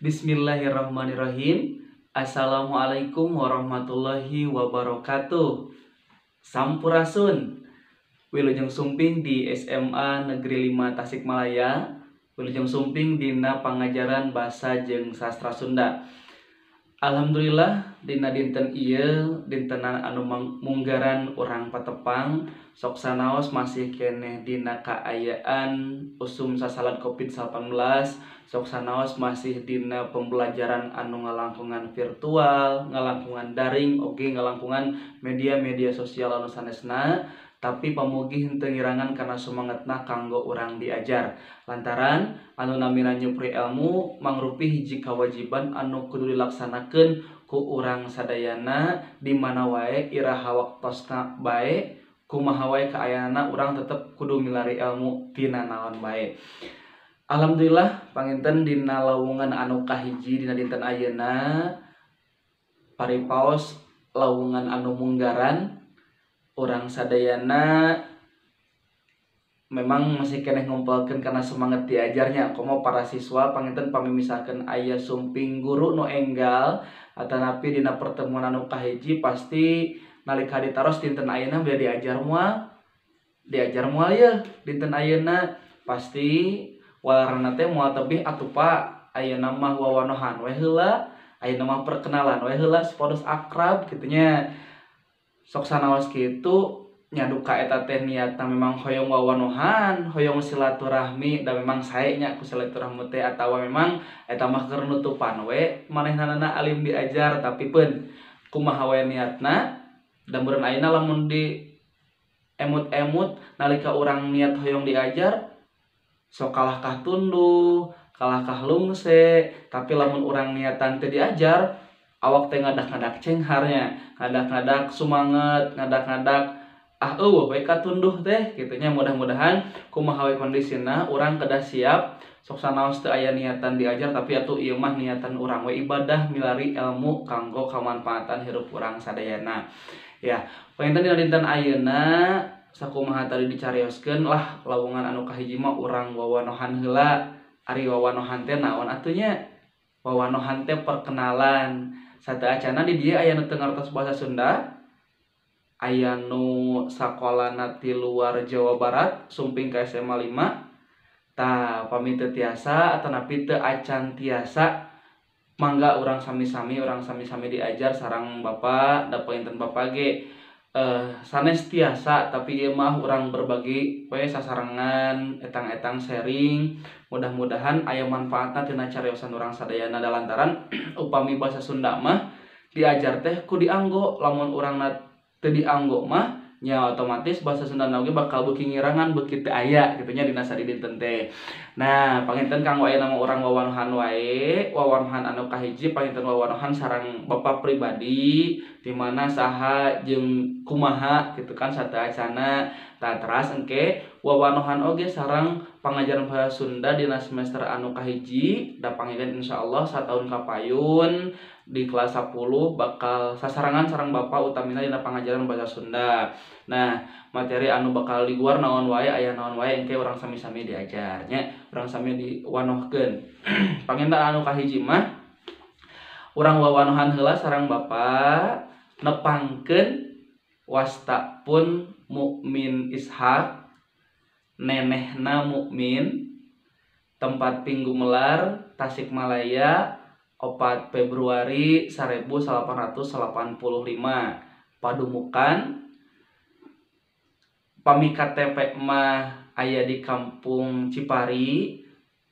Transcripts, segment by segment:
Bismillahirrahmanirrahim. Assalamualaikum warahmatullahi wabarakatuh. Sampurasun. Wilujeng sumping di SMA Negeri 5 Tasikmalaya. Wilujeng sumping dina pangajaran bahasa jeung sastra Sunda. Alhamdulillah dina dinten ieu dintenan anu munggaran urang patepang sok sanaos masih keneh dina kaayaan usum sasalad Covid-19, sok sanaos masih dina pembelajaran anu ngalangkungan virtual, ngalangkungan daring, oge ngalangkungan media-media sosial anu sanesna, tapi pamugi henteu ngirangan kana sumangetna kanggo urang diajar, lantaran anu namina nyupri ilmu mangrupi hiji kewajiban anu kudu dilaksanakeun ku urang sadayana di mana wae, iraha waktosna bae, kumaha wae kaayaanna, urang tetep kudu milari ilmu tina naon bae. Alhamdulillah panginten dina lawungan anu kahiji dina dinten ayeuna, paripaos lawungan anu munggaran urang sadayana memang masih keneh ngumpulkeun kana semangat diajarnya, komo para siswa. Panginten pami misalkan aya sumping guru nu enggal atanapi dina pertemuan anu kahiji, pasti nalika ditaros, "Dinten ayeuna bade diajar moal? Diajar moal yeuh dinten ayeuna?" pasti walarana teh, "Moal tebih atuh, Pak, ayeuna mah wawanohan we heula, ayeuna mah perkenalan we heula supados akrab," kitu nya. Sok sanaos kitu nya, duka eta teh niatna memang hoyong wawanohan, hoyong silaturahmi, da memang sae nya ku silaturahmi teh, atawa memang eta mah keur nutupan we manehnana alim diajar. Tapi pun kumaha wae niatna, da meureun ayeuna lamun di emut-emut, nalika urang niat hoyong diajar sok kalahkah tunduh, kalahkah lungse. Tapi lamun urang niatan teu diajar, awak teh ngadak-ngadak cengharnya, ngadak-ngadak sumanget, ngadak-ngadak ah euweuh we katunduh teh kitu nya. Mudah-mudahan kumaha we kondisina, urang kedah siap. Sok sanaos teu aya niatan diajar, tapi atuh ieu mah niatan urang we ibadah milari ilmu kanggo kamanfaatan hirup urang sadayana ya. Panginten dina dinten ayeuna, sakumaha tadi dicarioskeun lah, lawungan anu kahiji mah urang wawanohan heula. Ari wawanohan teh naon atuh nya? Wawanohan teh perkenalan. Sateuacanna di dieu aya nu teu ngartos bahasa Sunda, aya nu sakolana ti luar Jawa Barat sumping ka SMA 5. Tah, pami teu tiasa atanapi teu acan tiasa, mangga urang sami-sami diajar sareng Bapak. Da panginten Bapak ge sanes tiasa, tapi ieu mah urang berbagi we sasarengan, etang-etang sharing. Mudah-mudahan aya manfaatna tina cariosan urang sadayana, da lantaran upami bahasa Sunda mah diajar teh ku dianggo. Lamun urangna teu dianggo mah nya otomatis bahasa Sunda oge bakal beuki ngirangan, beuki teu aya kitu nya dina sadidinten teh. Nah, panginten kanggo ayeuna mah urang wawanohan wae. Wawanohan anu kahiji panginten wawanohan sareng Bapak pribadi, di mana saha jeung kumaha kitu kan sateuacanna. Tah, teras engke wawanohan oge sareng pangajaran bahasa Sunda dina semester anu kahiji, da panginten insyaallah sataun kapayun di kelas 10 bakal sasarengan sareng Bapak, utamina dina pangajaran bahasa Sunda. Nah, materi anu bakal diguar naon wae, aya naon wae, engke urang sami-sami diajar nya, urang sami diwanohkeun. Panginten anu kahiji mah urang wawanohan heula sareng Bapak, nepangkeun wasta pun Mukmin Ishak, nenehna Mukmin, tempat Pinggumelar, Tasikmalaya, 4 Februari 1885, Padumukan. Pami KTP mah aya di Kampung Cipari,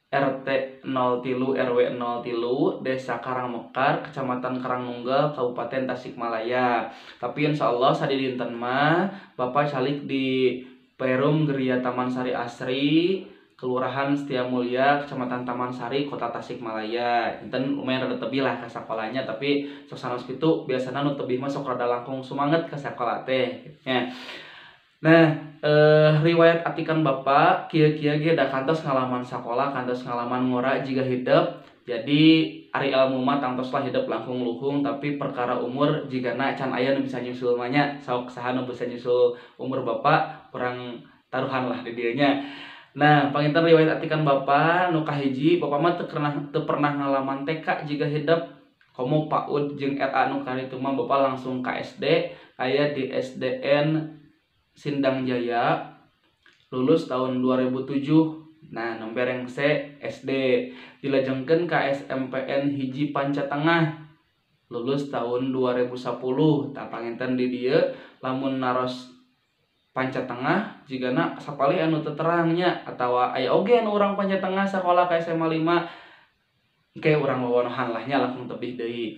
RT 03 RW 03, Desa Karangmekar, Kecamatan Karangnunggal, Kabupaten Tasikmalaya. Tapi insya Allah sadidinten mah Bapak calik di Perum Geria Taman Sari Asri, Kelurahan Setia Mulia, Kecamatan Taman Sari, Kota Tasikmalaya. Enten lumayan rada tebih lah ka sakolanya, tapi sok sanaos kitu biasana nu tebih mah sok rada langkung sumanget ka sakola teh nya. Nah, riwayat atikan Bapak kieu-kieu ge da kantos ngalaman sakola, kantos ngalaman ngora jiga hidep. Jadi ari ilmu mah tangtos lah hidep langkung luhung, tapi perkara umur jigana can aya nu bisa nyusul mah nya. Sok saha nu bisa nyusul umur Bapak, urang taruhan lah di dieu nya. Nah, panginten riwayat atikan Bapak nu kahiji, Bapak mah teu pernah ngalaman TK jiga hidep komo PAUD jeung RA nu karitu mah. Bapak langsung ka SD, aya di SDN Sindang Jaya, lulus tahun 2007. Nah, nembe rengse SD, dilajengkeun ka SMPN 1 Pancatengah, lulus tahun 2010. Tah, panginten di dieu lamun naros Pancatengah jigana sapalih anu teu terang nya, atawa aya oge anu urang Pancatengah sakola ka SMA 5. Engke urang wawanohan lah nya, langkung tebih deui.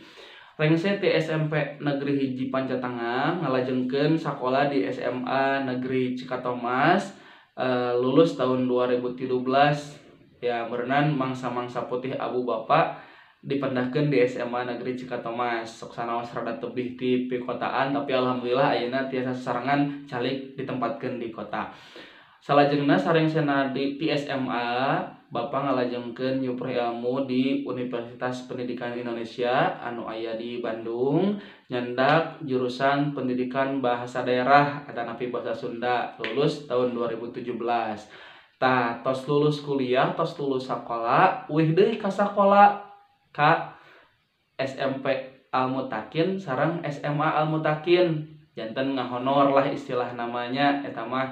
Rengse ti SMP Negeri 1 Pancatengah, ngalajengkeun sakola di SMA Negeri Cikatomas, lulus tahun 2013. Ya, meureunan mangsa-mangsa putih abu Bapak dipendahkeun di SMA Negeri Cikatomas. Sok sanaos rada tebih ti pikotaan, tapi alhamdulillah ayeuna tiasa sasarengan calik ditempatkeun di kota. Salajengna sarengsena di SMA, Bapak ngalajengkeun nyuprih ilmu di Universitas Pendidikan Indonesia anu aya di Bandung, nyandak jurusan Pendidikan Bahasa Daerah atanapi Bahasa Sunda, lulus tahun 2017. Tah, tos lulus kuliah, tos lulus sakola, uih deui ka sakola, ka SMP Al Mutakin sareng SMA Al Mutakin. Janten ngahonor lah istilah namanya eta mah,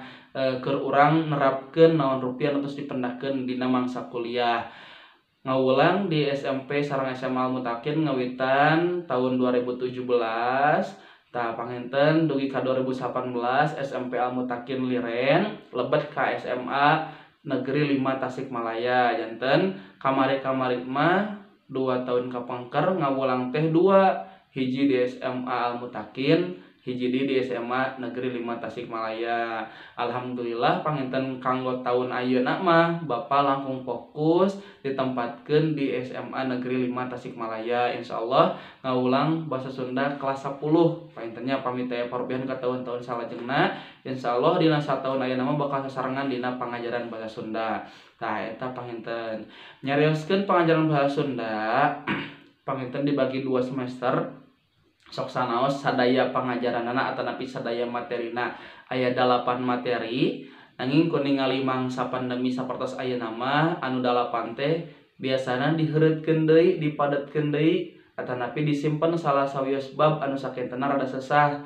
keur urang nerapkeun naon rupiah terus dipendahkeun dina mangsa kuliah. Ngawulang di SMP sareng SMA Al Mutakin ngawitan tahun 2017. Tah, panginten dugi ka 2018 SMP Al Mutakin liren, lebet ka SMA Negeri 5 Tasikmalaya. Janten kamari-kamari mah 2 tahun kapengker ngawulang teh dua, hiji di SMA Al Mutakin, hiji di SMA Negeri 5 Tasikmalaya. Alhamdulillah, panginten kanggo tahun ayeuna mah Bapak langkung fokus ditempatkeun di SMA Negeri 5 Tasikmalaya. Insyaallah ngawulang bahasa Sunda kelas 10. Panginten nya, pamit aya parobihan ka tahun-tahun salajengna, insyaallah dina satahun ayeuna mah bakal sasarengan dina pangajaran bahasa Sunda. Tah, eta panginten nyarioskeun pangajaran bahasa Sunda. Panginten dibagi 2 semester. Sok sanaos sadaya pangajaranana atanapi sadaya materina aya 8 materi, nanging ku ningali mangsa pandemi sapertos ayeuna mah anu 8 teh biasana diheureutkeun deui, dipadetkeun deui, atanapi disimpen salah sawios bab anu sakintena rada sesah.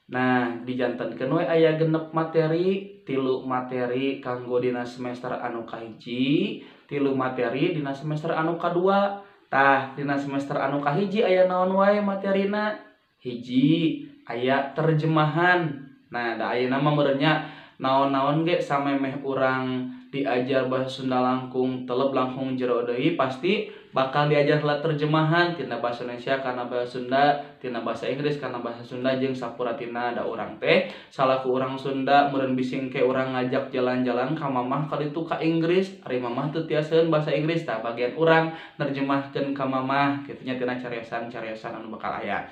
Nah, dijantenkeun we aya 6 materi, 3 materi kanggo dina semester anu kahiji, 3 materi dina semester anu kadua. Tah, dina semester anu kahiji aya naon wae materina? Hiji, aya terjemahan. Nah, da ayeuna mah meureun nya naon-naon ge samemeh urang diajar bahasa Sunda langkung telep, langkung jero deui, pasti bakal diajar heula terjemahan tina bahasa Indonesia kana bahasa Sunda, tina bahasa Inggris kana bahasa Sunda, jeung sapuratina. Da urang teh salaku urang Sunda meureun bising ke urang ngajak jalan-jalan ka mamah kaditu ka Inggris, ari mamah teu tiaseun bahasa Inggris. Tah, bagian urang nerjemahkeun ka mamah kitu nya tina cariosan-cariosan anu bakal aya.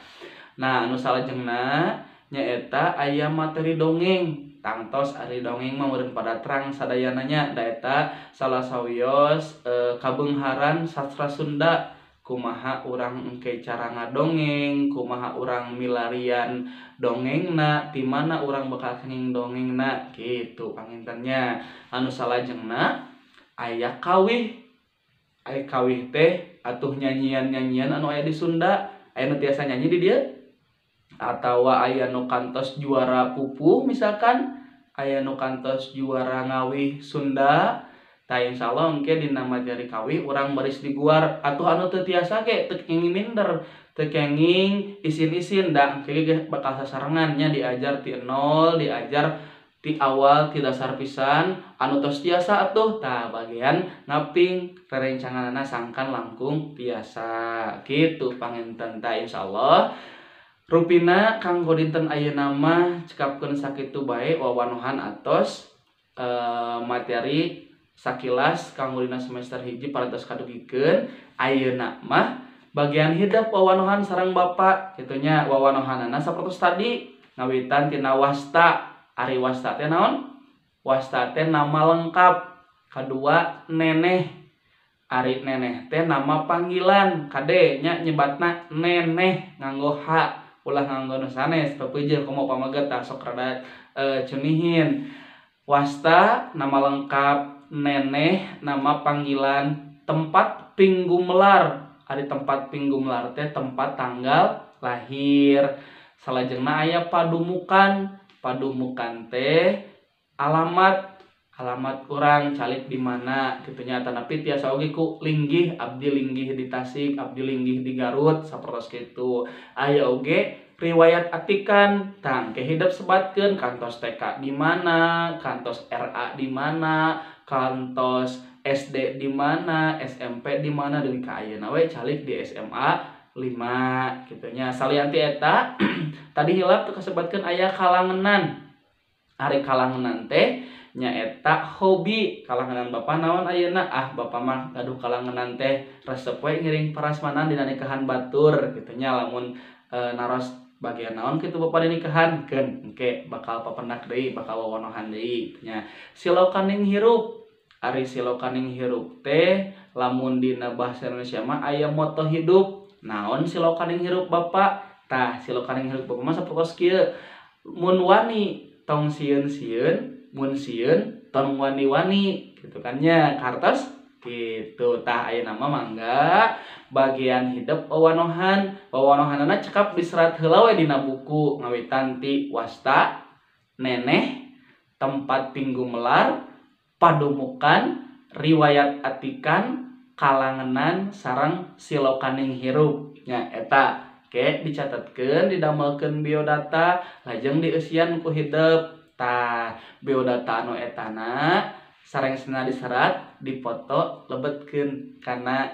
Nah, anu salajengna nyaeta aya materi dongeng. Tangtos ari dongeng mah meureun pada terang sadayana nya, da eta salah sawios kabeungharan sastra Sunda. Kumaha urang engke cara ngadongeng, kumaha urang milarian dongengna, ti mana urang bakal kenging dongengna kitu panginten nya. Anu salajengna aya kawih. Aya kawih teh atuh nyanyian-nyanyian anu aya di Sunda. Aya nu tiasa nyanyi di dieu? Atawa aya nu kantos juara pupuh misalkan, aya nu kantos juara ngawih Sunda. Tah, insyaallah engke dina materi kawih urang baris diguar. Atuh anu teu tiasa ge teu kenging minder, teu kenging isin-isin, da engke ge bakal sasarengan nya, diajar ti nol, diajar ti awal, ti dasar pisan. Anu tos tiasa atuh tah bagian ngaping rerencanganana sangkan langkung tiasa kitu panginten. Tah, insyaallah rupina kanggo dinten ayeuna mah cekapkeun sakitu bae wawanohan atos materi sakilas kanggo dina semester 1 parantos kadugikeun. Ayeuna mah bagian hidep wawanohan sareng Bapak kitu nya. Wawanohanana sapertos tadi, ngawitan tina wasta. Ari wasta teh naon? Wasta teh nama lengkap. Kadua, neneh. Ari neneh teh nama panggilan. Kade nya, nyebatna neneh nganggo h, ulah nganggo nu sanes, pepeujeuh komo pameget tah sok rada cunihin. Wasta, nama lengkap neneh, nama panggilan, tempat pinggumelar. Ari tempat pinggumelar teh tempat tanggal lahir. Salajengna aya padumukan. Padumukan teh alamat, alamat urang calik di mana kitu nya. Tanapi tiasa oge ku linggih, abdi linggih di Tasik, abdi linggih di Garut, sapertos kitu. Aya oge riwayat atikan, tah engke hidep sebatkeun kantos TK di mana, kantos RA di mana, kantos SD di mana, SMP di mana, dugi ka ayeuna we calik di SMA 5 kitu nya. Salian ti eta tadi hilap teu kasebatkeun aya kalangenan. Ari kalangenan teh nyaeta hobi. Kalangenan bapak naon ayeuna? Ah, bapak mah gaduh kalangenan teh resep we ngiring parasmanan dina nikahan batur kitu nya. Lamun naros bagian naon kitu bapak di nikahan keun engke bakal papendak deui, bakal wawanohan deui nya. Silokaning hirup. Ari silokaning hirup teh lamun dina bahasa Indonesia mah aya moto hidup. Naon silokaning hirup bapak? Tah, silokaning hirup bapak mah sapertos kieu: mun wani tong sieun-sieun, mun sieun tong wani-wani gitu kan nya, kartos gitu. Tah, ayeuna mah mangga bagian hidep wawanohan. Wawanohanana cekap diserat heula we dina buku, ngawitan ti wasta, neneh, tempat pinggumelar, padumukan, riwayat atikan, kalangenan, sareng silokaning hirup nya. Eta ke dicatatkeun, didamelkeun biodata, lajeng dieusian ku hidep. Tah, biodata anu etana sarengsena diserat, dipoto, lebetkeun kana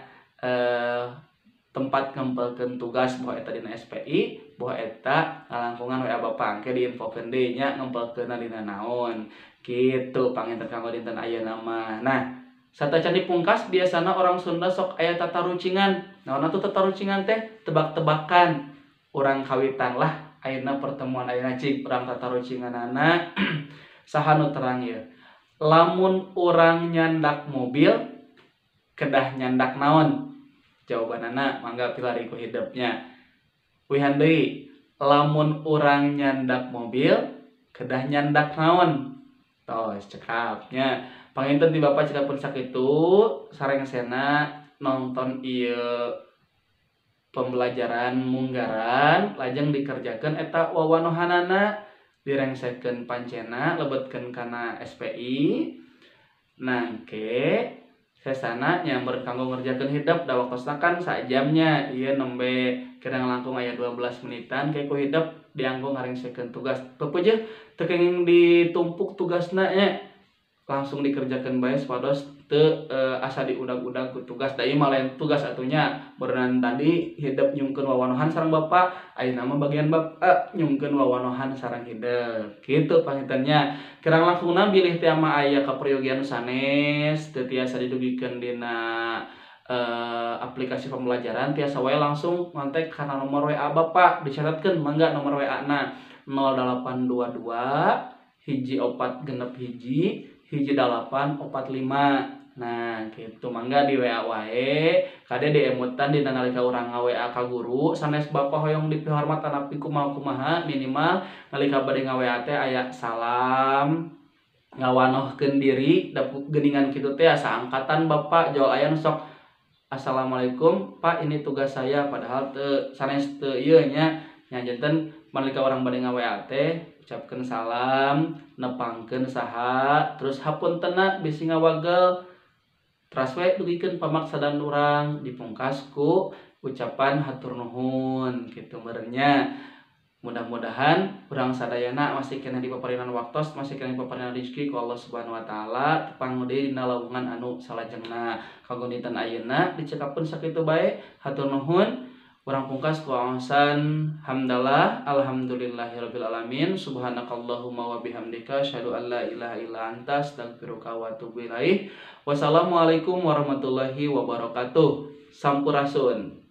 tempat ngempelkeun tugas, boh eta dina SPI, boh eta ngalangkungan WA bapak. Engke diinfokeun deui nya ngempelkeunna dina naon kitu. Panginten kanggo dinten ayeuna mah. Nah, satacan dipungkas, biasana orang Sunda sok aya tatarucingan. Naon atuh tatarucingan teh? Tebak-tebakan. Urang kawitan lah ayeuna pertemuan ayeuna, cik urang tatarucinganana. Saha nu terang ieu? Lamun urang nyandak mobil kedah nyandak naon? Jawabanana mangga pilari ku hidepnya. Wihan deui, lamun urang nyandak mobil kedah nyandak naon? Tos cekapnya. Panginten ti bapak cekapun sakitu. Sarengsena nonton ieu pembelajaran munggaran, lajeng dikerjakeun eta wawanohanana, direngsekeun pancena, lebetkeun kana SPI. Nangke sesana nyamber kanggo ngerjakeun hidep, da waktosna kan sajamnya, ieu nembe kirang langkung aya 12 menitan. Ke ku hidep dianggo ngarengsekeun tugas. Pepeujeuh teu kenging ditumpuk tugasna nya, langsung dikerjakeun bae supados teu asa diudag-udag ku tugas. Da ieu mah lain tugas atunya beureunan, tadi hidep nyungkeun wawanohan sareng bapak, ayeuna mah bagian bapak nyungkeun wawanohan sareng hidep kitu. Pangintennya kirang langkungna bilih teh mah aya kaperyogian sanes teu tiasa didugikeun dina aplikasi pembelajaran, tiasa wae langsung ngontek kana nomor WA bapak. Dicatatkeun mangga nomor WA na 0822 1 4 6 1 1 8 4 5. Nah, gitu, mangga di WA wae. Kade diemutan dina nalika urang nga-WA ka guru sanes bapak hoyong dipihormat tanapi kumaha kumaha, minimal nalika bade nga-WA teh aya salam, ngawanohkeun diri, da geuningan kitu teh asa angkatan bapak. Jol aya nu sok "Assalamualaikum Pak, ini tugas saya," padahal teu sanes teu ieu nya. Nya janten nalika urang bade nga-WA teh ucapkeun salam, nepangkeun saha, terus hapuntenna bisi ngawagel, teras we dugikeun pamaksadan urang, dipungkas ku ucapan hatur nuhun kitu meureun. Mudah-mudahan urang sadayana masih keneh dipaparinan waktos, masih keneh dipaparinan rezeki ku Allah Subhanahu wa taala, tepang deui dina lawungan anu salajengna. Kanggo dinten ayeuna dicekapkeun sakitu bae. Hatur nuhun. Urang pungkas ku aosan hamdalah, alhamdulillahirabbil alamin, subhanakallahumma wa bihamdika, asyhadu an la ilaha illa anta, astaghfiruka wa atubu ilaik. Wassalamualaikum warahmatullahi wabarakatuh. Sampurasun.